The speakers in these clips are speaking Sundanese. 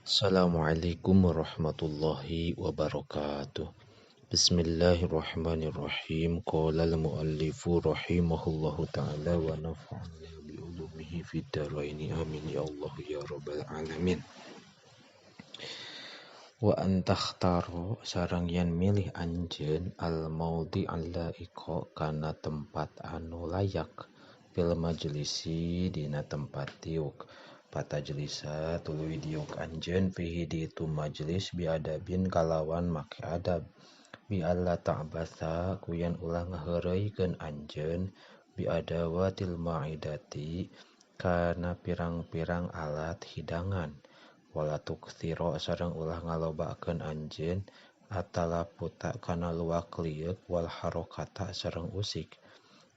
Assalamualaikum warahmatullahi wabarakatuh. Bismillahirrahmanirrahim. Qala al-muallifu rahimahullahu ta'ala wa nafa'ana bi ulumihi fid dharaini. Amin ya Allah ya rabbal alamin. Wa antakhtaro sareng yen milih anjeun al maudhi allaiqa kana tempat anu layak fil majlisi dina tempat diuk. Patajlisa tuluy diuk anjeun fihi di itu majlis biadabin kalawan make adab bi alla ta'batha kuyen ulah ngaheureuykeun anjeun biadawatil ma'idati kana pirang-pirang alat hidangan wala tukthira sareng ulah ngalobakeun anjeun atalaputa kana luak lieuk wal harokata sareng usik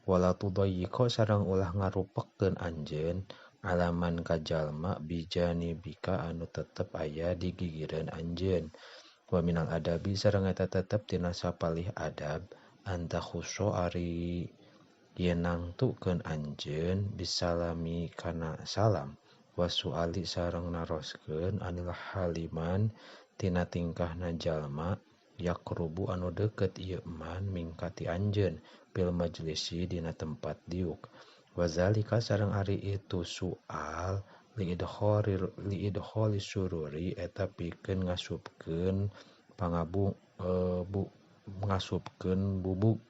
wala tudayyiqa sareng ulah ngarupekeun anjeun alaman ka jalma bijanibika anu tetep aya di gigireun anjeun wa minal adabi sareng eta tetep tina sapalih adab antakhussa ari yen nangtukeun anjeun bisalami kana salam wa suali sareng naroskeun anil haliman tina tingkahna jalma yakrubu anu deukeut ieu man mingka ti anjeun fil majlisi dina tempat diuk. Wazalika sareng ari itu soal liidkholi sururi eta pikeun ngasupkeun ngasupkeun bubuk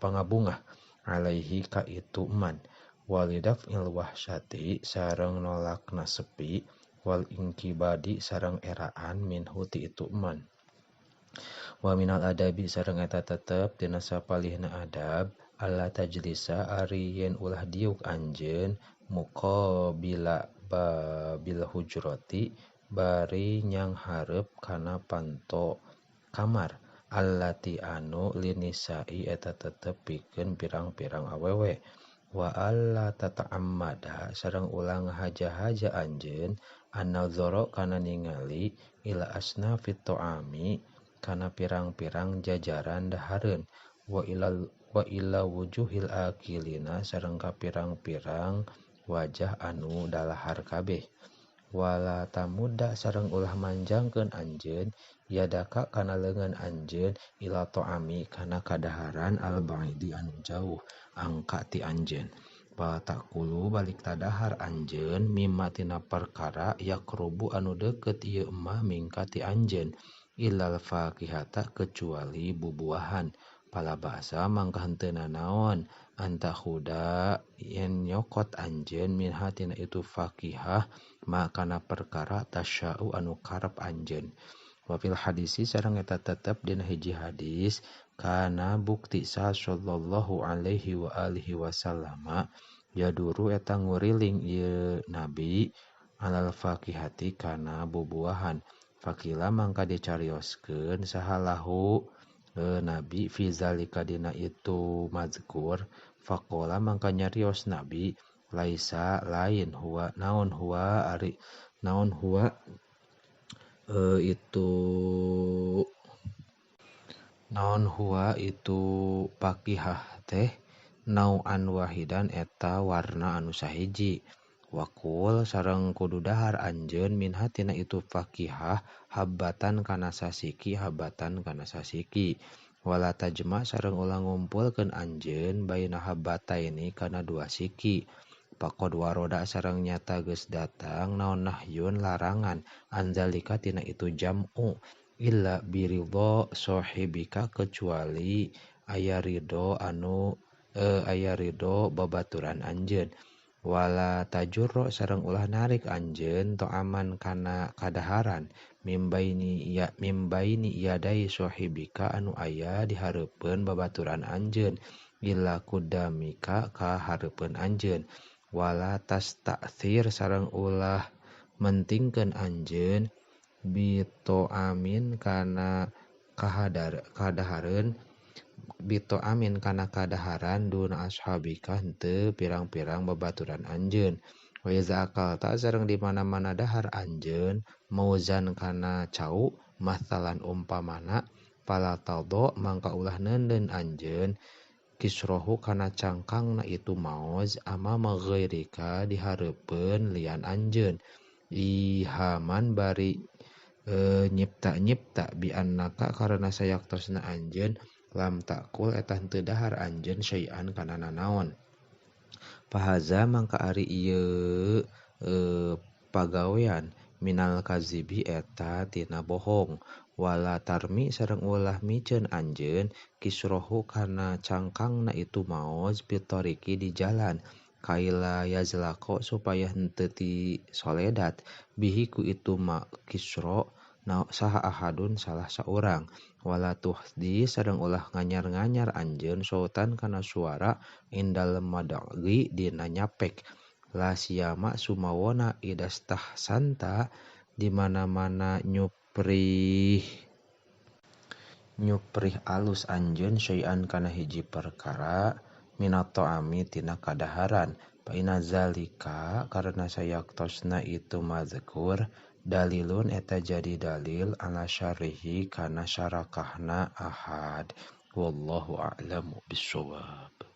pangabungah alaihi ka itu man walidaf'il wahsyati sareng nolakna sepi wal inkibadi sareng eraan minhu ti itu man. Wa minal adabi sareng eta tetep dina sapalihna adab alla tajlisa ari yen ulah diuk anjeun muqabila babil hujrati bari nyanghareup kana panto kamar allati anu linisai eta tetep pikeun pirang-pirang awewe wa alla tata'ammada sareng ulah ngahaja-haja anjeun annadzara kana ningali ila asnafit ta'ami kana pirang-pirang jajaran dahareun wa ila wujuhil akilina sareng ka pirang-pirang wajah anu dalahar kabeh wala tamuda sareng ulah manjangkeun anjeun yadaka kana leungeun anjeun ila ta'ami kana kadaharan al-ba'idi anu jauh angka ti anjeun wa taqulu balik tadahar anjeun mimma tina perkara yakrubu anu deukeut ieu mah mingka ti anjeun ilal fakihata kecuali bubuahan. Pala basa mangka henteu nanaon antakhuda yen nyokot anjeun minha tina itu fakihah makana perkara tasya'u anu karep anjeun. Wa fil hadisi sareng eta tetep dina hiji hadis kana bukti sa sallallahu alaihi wa alihi wasallama yaduru eta nguriling ieu nabi alal fakihati kana bubuahan. Fakila mangka dicarioskeun saha lahu nabi fi zalika dina itu mazkur faqala mangka nyarios nabi laisa lain huwa naon huwa ari naon huwa itu naon huwa itu pakihah teh nauan wahidan eta warna anu sahiji wakul sareng kudu dahar anjeun minha tina itu fakihah habbatan kana sasiki habbatan kana sasiki wala tajma sareng ulah ngumpulkeun anjeun baina habbataini kana dua siki faqad waroda sareng nyata geus datang naon nahyun larangan anzalika tina itu jam'u illa biridha sahibika kecuali aya ridho anu aya ridho babaturan anjeun wala tajurro sareng ulah narik anjeun ta'aman kana kadaharan mimbaini yadai sahibika anu aya di hareupeun babaturan anjeun illa kudamika ka hareupeun anjeun wala tasta'thir sareng ulah mentingkeun anjeun bito'amin kana kadahareun bito amin kana kadaharan duna ashabika henteu pirang-pirang babaturan anjeun wa iza akalta sareng di mana-mana dahar anjeun mauzan kana cau masalan umpamana fala tadha mangka ulah neundeun anjeun kisrohu kana cangkangna itu mauz amama ghairika di hareupeun lian anjeun ihaman bari nyipta-nyipta bi annaka karena sayaktosna anjeun lam takul eta henteu dahar anjeun syai'an kana nanaon. Fahaza mangka ari ieu pagawean minal kazibi eta tina bohong. Wala tarmi sareng ulah miceun anjeun kisrohu kana cangkangna itu maoz fitoriki di jalan kaila yazlaqo supaya henteu ti soledat bihi ku itu ma kisro saha ahadun salah saurang. Wala tuhdi sareng ulah nganyar-nganyar anjeun sautan kana suara indal madagi dina nyapek la siyama sumawona idastahsanta di mana-mana nyuprih alus anjeun syai'an kana hiji perkara minat ta'ami tina kadaharan. Fa inna zalika karena sayaktosna itu mazkur dalilun eta jadi dalil ala syarihi kana syarakahna ahad. Wallahu a'lamu bissawab.